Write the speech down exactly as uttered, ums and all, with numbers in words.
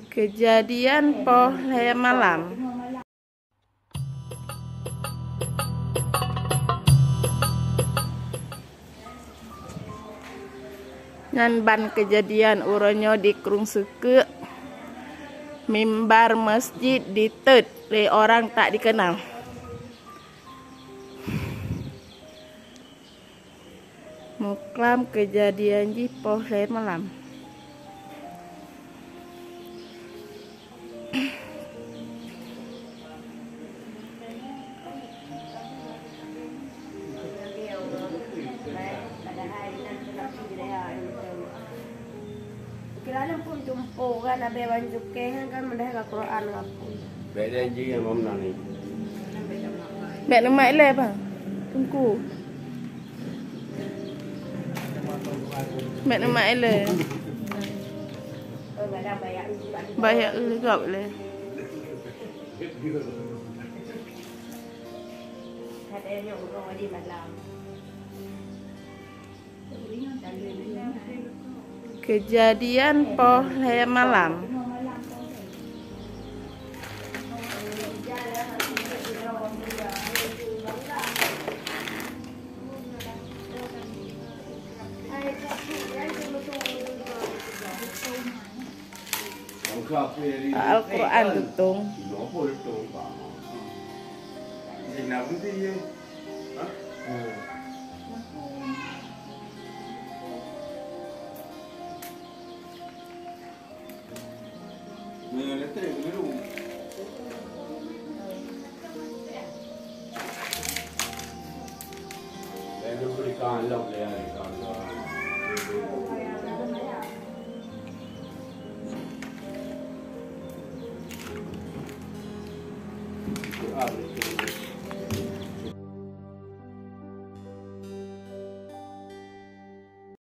Kejadian poh lhèe malam. Nyan ban kejadian uroe nyoe di Krueng Seukeuk, mimbar masjid diteuet lé orang tak dikenal. Muklam kejadian jih poh lhèe malam. Kira pun jumpa kan, abang Wan Zukeh kan, kan meudah ka Quran ngaku. Bèk janji ngon Mam Nani. Bèk neumat ilèe, bang. Teungku. Bèk neumat ilèe. Bayak, eh, gop lé. Kejadian poh lhèe malam. Al-Quran tutong.